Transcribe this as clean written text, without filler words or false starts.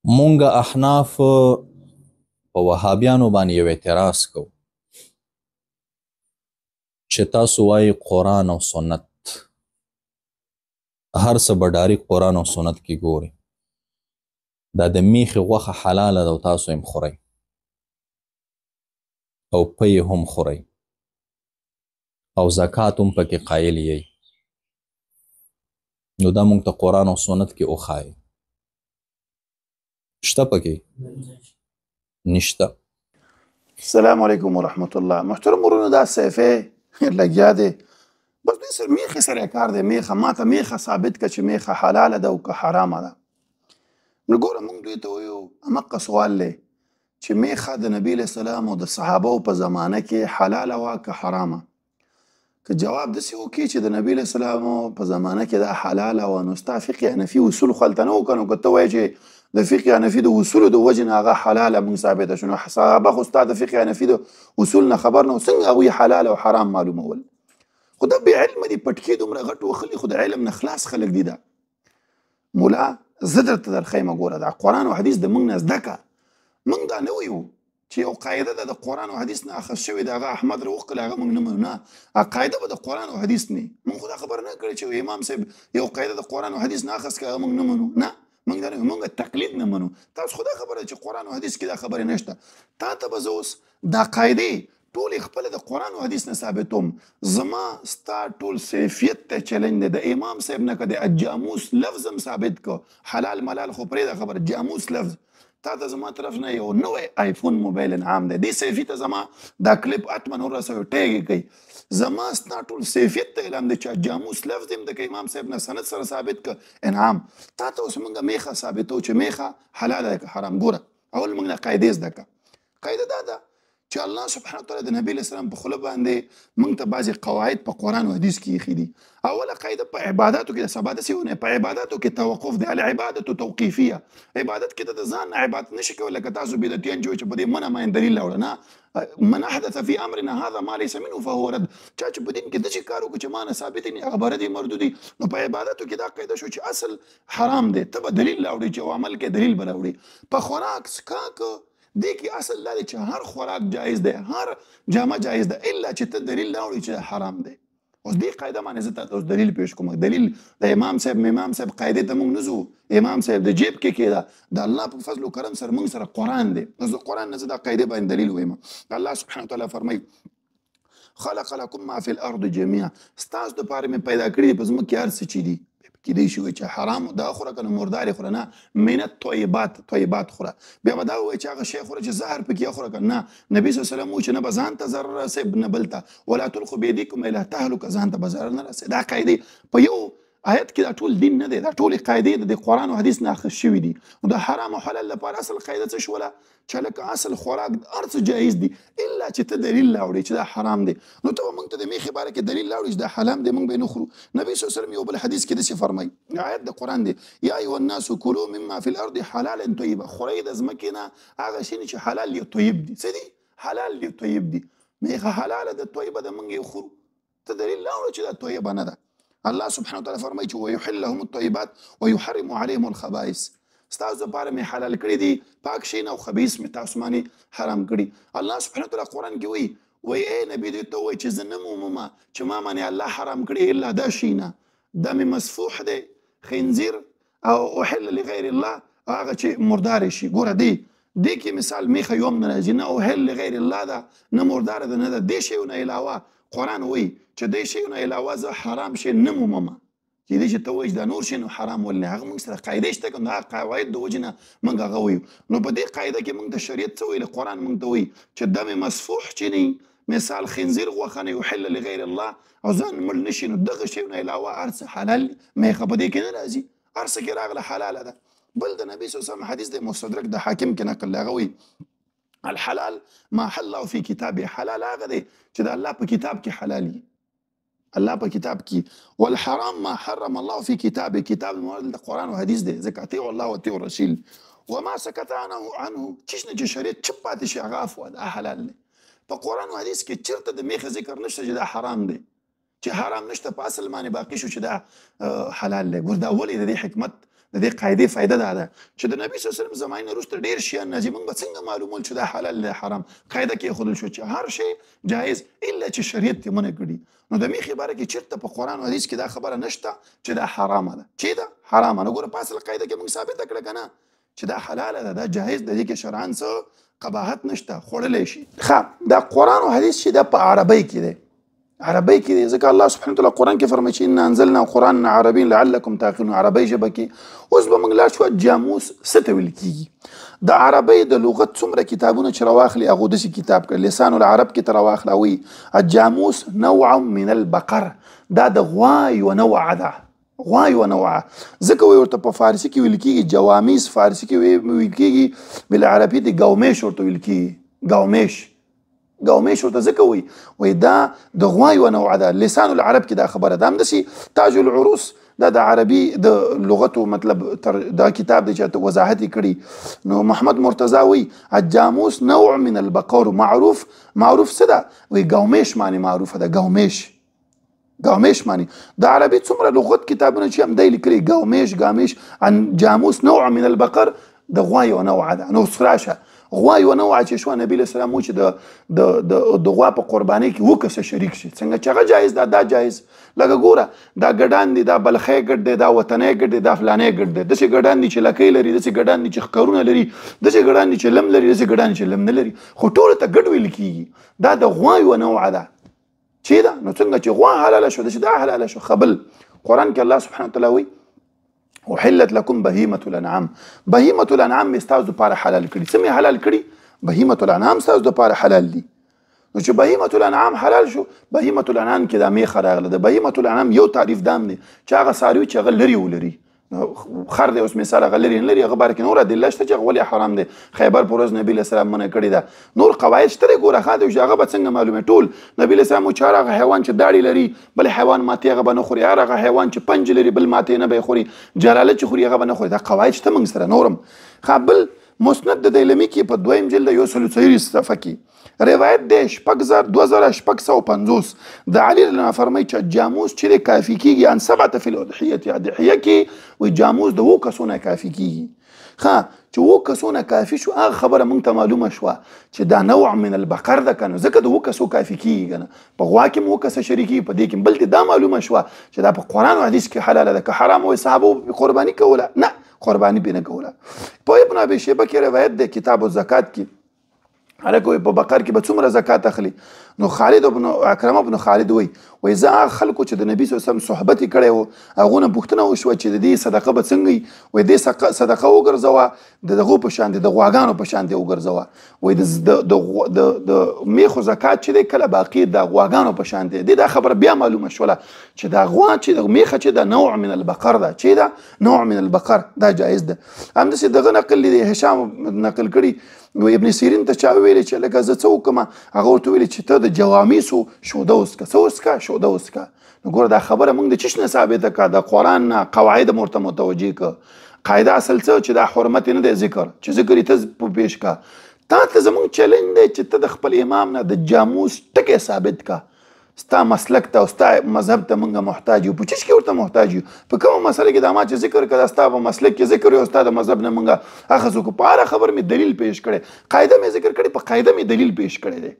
مونږ احناف په وهابیانو باندې یو اعتراض کوو چې تاسو وایي قرآن او سنت، هر څه به ډایرک قرآن او سنت کې ګوري. دا د میخې غوښه حلاله ده او تاسو هم خورئ او پی هم خورئ او زکات هم پکې قایل یئ، نو دا مونږ ته قرآن او سنت کې وښایئ. شته پکې؟ نشته. السلام علیکم ورحمت الله. محترم ورونو، دا صفه لګیا دی، بس دوی سره میخې سره کار دی. میخه ماته میخه ثابت که چې میخه حلاله ده او که حرامه ده. نو ګوره، موږ دوی ته وایو همقه سوال دی چې میخه د نبی علیه السلام او د صحابو په زمانه کې حلاله وه که حرامه؟ که جواب داسې وکړي چې د نبی علیه السلام په زمانه کې دا حلاله وه، نو ستا فقه حنفي اصول خو هلته نه وو که نو که ته وایې چې د فقه حنفي د اصولو د وجې نه هغه حلاله موږ ثابته شو، نو صحابه خو ستا د فقه حنفي د اصول نه خبر نه وو، څنګه هغوی حلال او حرام معلومول؟ خو دا بې علمه دي، پټکې دومره غټ وخلي، خو د علم نه خلاص خلک دي. دا مولا زه درته درښیم، ګوره دا قرآن او حدیث د موږ نه زده که. موږ دا نه وایو چې یو قاعده ده د قرآن او حدیث نه اخذ شوې ده، هغه احمد راوښکله، هغه موږ نه منو. نه، هغه قاعده به د قرآن او حدیث نه. موږ خو دا خبره نه کړې چې امام صاحب یو قاعده د قرآن او حدیث نه اخذ کړه، هغه موږ نه منو. نه، موږ دا نه، موږ تقلید نه منو. تاسو خو دا خبره چې قرآن او حدیث کې دا خبرې نشته. تا ته به زه اوس دا قاعدې ټولې خپله د قرآن او حدیث نه ثابتوم. زما ستا ټول سیفیت ته چلنج دی. د امام صاحب نه که د جاموس لفظ هم ثابت که، حلال ملال خو پرېږده خبره، جاموس لفظ تا ته زما طرف نه یو نوی آیفون موبایل انعام دی. دې سیفي ته زما دا کلیپ حتما ورسوي، ټیګ یې کوي. زما ستا ټول سیفیت ته اعلان دی چې جاموس لفظ هم د امام صاحب نه سند سره ثابت که انعام. تا ته اوس موږ میخه ثابتو چې میخه حلاله ده که حرام. ګوره، اول موږ نه قاعدې زده که. قاعده دا ده چې الله سبحانه وتعالی د نبی علیه السلام په خوله باندې موږ ته بعضې قواعد په قرآن او حدیث کې ایښي دي. اوله قاعده په عباداتو کې د سبا داسې ونه، په عباداتو کې توقف دی، العبادة توقیفیه. عبادت کې ته د ځان نه عبادت نشي کولی، لکه تاسو بدعتیان چې وایي چې په دې منه ما دلیل راوړه. نه، من احدث فی امرنا هذا ما ليس منه فهو رد. چا چې په دین کې داسې کار وکړو چې ما نه ثابت نه، هغه به رد مردود. نو په عبادتو کې دا قاعده شو چې اصل حرام دی، ته به دلیل راوړې چې عمل کې دلیل به راوړې. په خوراک څښاک دې کې اصل دا دی چې هر خوراک جایز دی، هر جامه جایز ده، الا چې ته دلیل راوړې چې حرام دی. اوس دې قاعده باندې زه تاته اوس دلیل پیش کوم. دلیل د امام صاحب، امام صاحب قاعدې ته موږ نه ځو، امام صاحب د جیب کې کېده، د الله په فضل و کرم سره موږ سره قرآن دی. اوس د قرآن نه زه دا قاعدې باندې دلیل وایم. الله سبحانه وتعالی فرمایي خلق لكم ما في الارض جميعا، ستاسو دپاره مې پیدا کړي دي په ځمکه کې هر څه چې دي. کېدای شي وایي چې حرام دا خوره که نه مردارې خوره، نه، من الطیبات، طیبات خوره. بیا به دا ووایي چې هغه شی خوره چې زهر پکې خوره که نه. نبی صلی الله علیه وسلم ووایي چې نه به ځان ته ضرر رسوي نه بل ته، ولا تلقوا بأیدیکم الی تهلکه، ځان ته به ضرر نه رسوي. دا قاعدې په یو آیت کې دا ټول دین نه دی، دا ټولې قاعدې د قرآن او حدیث نه اخذ شوي دي. نو د حرام او حلال لپاره اصل قاعده څه شوله؟ چې لکه اصل خوراک هر څه جایز دي الا چې ته دلیل راوړې چې دا حرام دی. نو ته به موږ ته د میخې باره کې دلیل راوړې چې دا حرام دی، موږ به یې نه خورو. نبی صلی الله علیه وسلم یو بل حدیث کې داسې فرمایي، آیت د قرآن دی، یا ایها الناس کلوا مما فی الارض حلالا طیبا، خورئ د ځمکې نه هغه شی چې حلال دي طیب دي. څه دي؟ حلال دي طیب دي. میخه حلاله ده طیبه ده، موږ یې خورو. ته دلیل راوړه چې دا طیبه نه ده. الله سبحانه وتعالی فرمایي چې ویحل لهم الطیبات ویحرم علیهم الخبائث، ستاسو دپاره مې حلال کړي دي پاک شیان او خبیث مې تاسو باندې حرام کړي. الله سبحانه وتعالی قرآن کې وایي، وایي ای نبی دوی ته ووایي چې زه نه مومم چې ما باندې الله حرام کړي الا دا شیونه، دم مسفوح دی، خنزیر او احل لغیر الله، هغه چې مردار شي. ګوره دې کې مثال میخه یو هم نه راځي، نه احل لغیر الله ده، نه مردار ده، نه ده. دې شیونه علاوه قرآن وایي چې دې شیونه علاوه زه حرام شی نه مومم. کېدای شي ته وایې چې دا نور شی نو حرام ولې نه، هغه موږ سره قاعدې شته که نه، هغه قواعد د وجې نه موږ هغه وایو. نو په دې قاعده کې موږ د شریعت څه ویلي؟ قرآن موږ ته وایي چې دم مسفوح چې نه، مثال خنزیر غوښه نه، یحل لغیر الله او ځان مړ نه شي، نو دغه شیونه علاوه هر څه حلال دي. میخه په دې کې نه راځي، هر څه کې راغله حلاله ده. بل د نبی صلی الله علیه وسلم حدیث دی مستدرک د حاکم کې نقل دی، هغه وایي الحلال ما حل الله فی کتابه، حلال هغه دی چې د الله په کتاب کې حلال وي، الله په کتاب کې. والحرام ما حرم الله فی کتابه، کتاب مراد د قرآن او حدیث دی، ځکه اطیعوا الله واطیعوا الرسول. وما سکت عنه چې نه چې شریعت چپ پاتې شي هغه عفو ده، حلال دی. په قرآن او حدیث کې چېرته د میخې ذکر نشته چې دا حرام دی، چې حرام نشته په اصل باندې باقي شو چې دا حلال دی. ګور دا ولې د دې حکمت د دې قاعدې فایده دا ده چې د نبی صلی الله علیه وسلم زمانې نه وروسته ډېر شیان راځي، موږ به څنګه معلومول چې دا حلال دی حرام؟ قاعده کې ایښودل شو چې هر شی جایز الا چې شریعت یې منع کړي. نو د میخې باره کې چېرته په قرآن او حدیث کې دا خبره نشته چې دا حرامه ده، چې دا حرامه. نو ګوره په اصل قاعده کې موږ ثابته کړه که نه چې دا حلاله ده، دا جایز ده، دې کې شرعاً څه قباحت نشته، خوړلی شي. ښه، دا قرآن او حدیث چې دا په عربۍ کې دی، عربۍ کې دی، ځکه الله سبحانه وتعالی قرآن کې فرمایي چې انا انزلنا قرآن عربي لعلکم تعقلون، عربۍ ژبه کې. اوس به موږ لاړ شو جاموس څه ته ویل کېږي. د عربۍ د لغت څومره کتابونه چې راواخلي هغو داسې کتاب کړی، لسان العرب کې ته راواخله، وایي الجاموس نوع من البقر، دا د غوا یوه نوعه ده، غوا یوه نوعه. ځکه وایي ورته په فارسي کې ویل کېږي جوامیز، فارسي کې ویل کېږي بالعربي د ګاومیش ورته ویل کېږي، ګاومیش، ګاومیش ورته ځکه وایي، وایي دا د غوا یوه نوعه ده. لسان العرب کې دا خبره ده. همداسې تاج العروس دا د عربي د لغتو مطلب تر دا کتاب دی چې وضاحت یې کړي. نو محمد مرتضی وایي الجاموس نوع من البقر معروف، معروف څه ده؟ وایي ګاومیش معنی معروفه ده، ګاومیش، ګاومیش معنی. د عربي څومره لغت کتابونه چې هم دی لیکلي ګاومیش، ګامیش، عن جاموس نوع من البقر د غوا یوه نوعه ده. نو اوس راشه غوا یوه نوعه چې شوه، نبي علیه السلام و چې د غوا په قربانۍ کې اووه کسه شریک شي، څنګه چې هغه جایز ده دا جایز. لکه ګوره دا ګډان دي، دا بلخی ګډ دی، دا وطنی ګډ دی، دا فلانی ګډ دی، داسې ګډان دي چې لکۍ لري، داسې ګډان دي چې ښکرونه لري، داسې ګډان دي چې لم لري، داسې ګډان دي چې لم نه لري، خو ټولو ته ګډ ویل کېږي. دا د غوا یوه نوعه ده چې ده. نو څنګه چې غوا حلاله شوه داسې دا حلاله شوه. خبل قرآن کې الله سبحانه وتعالی وایي احلت لكم بهيمة الأنعام، بهيمة الأنعام مې ستاسو دپاره حلال کړي. څه مې حلال کړي؟ بهيمة الأنعام ستاسو دپاره حلال دي. نو چې بهيمة الأنعام حلال شو، بهيمة الأنعام کې دا میخه راغله. د بهيمة الأنعام یو تعریف دام دی چې هغه څاروي چې هغه لري ولري، خر دی اوس مثال هغه لري نه لري، هغه باره کې نور ادله شته چې هغه ولې حرام دی، خیبر پر ورځ نبي علیه السلام منع کړې ده، نور قواعد شته دی. ګوره ښه دی چې هغه به څنګه معلومه، ټول نبي علیه السلام چې هر هغه حیوان چې داړي لري بل حیوان ماتې هغه به نه خوري، هر هغه حیوان چې پنجې لري بل ماتې نه به یې خوري، جلاله چې خوري هغه به نه خوري. دا قواعد شته موږ سره. نورم ښه، بل مسند د دیلمي کې په دویم جلد 140 صفحه کې روایت دی 2650 د علي رضی الله فرمایي چې جاموس چې دی کافي کېږي ان سبعة في الأضحية، اضحیه کې وایي جاموس د اوو کسو نه کافي کېږي. ښه، چې اوو کسو نه کافي شو، هغه خبره موږ ته معلومه شوه چې دا نوع من البقر ده که نه، ځکه د اوو کسو کافي کېږي که نه، په غوا کې هم اووه کسه شریکېږي، په دې کې هم. بل دا معلومه شوه چې دا په قرآن او حدیث کې حلاله ده، که حرام وایي صحابو پرې قرباني کوله نه، قرباني پرې نه کوله. په ابن ابي شیبه کې روایت دی کتاب الزکات کې، هلکه وایي په بقر کې به څومره زکات اخلي؟ نو خالد بن عکرمه بن خالد وایي، وایي زه هغه خلکو چې د نبي صلی الله علیه وسلم صحبت یې کړی و هغو نه پوښتنه وشوه چې د دې صدقه به څنګه وي؟ وایي دې صدقه وګرځوه د دغو په شان دی، د غواګانو په شان دی وګرځوه. وایي د میخو زکات چې دی کله باقي د غواګانو په شان دی. دې دا خبره بیا معلومه شوله چې دا غوا چې د میخه چې دا نوع من البقر ده، چې دا نوع من البقر دا جایز ده. همداسې دغه نقل دی هشام نقل کړي، نو ابن سیرین ته چا ویلې چې لکه زه څه وکړم؟ هغه ورته ویلې چې ته د جوامیسو شوده وڅکه. څه وڅکه؟ شوده وڅکه. نو ګوره دا خبره موږ د چیش نه ثابته کړه؟ د قرآن نه قواعد مو ورته متوجه کړه. قاعده اصل څه چې دا حرمت یې نه دی ذکر، چې ذکر یې ته پېښ کړه. تا ته زموږ چلنج دی چې ته د خپل امام نه د جاموس ټکی ثابت کړه، ستا مسلک ته او ستا مذهب ته موږ محتاج یو. په چیش کې ورته محتاج یو؟ په کومه مسله کې دا ما چې ذکر کړه ستا په مسلک کې ذکر یو، ستا د مذهب نه موږ اخذ وکړو. په هره خبره مې دلیل پېښ کړی، قاعده مې ذکر کړې، په قاعده مې دلیل پېښ کړی دی.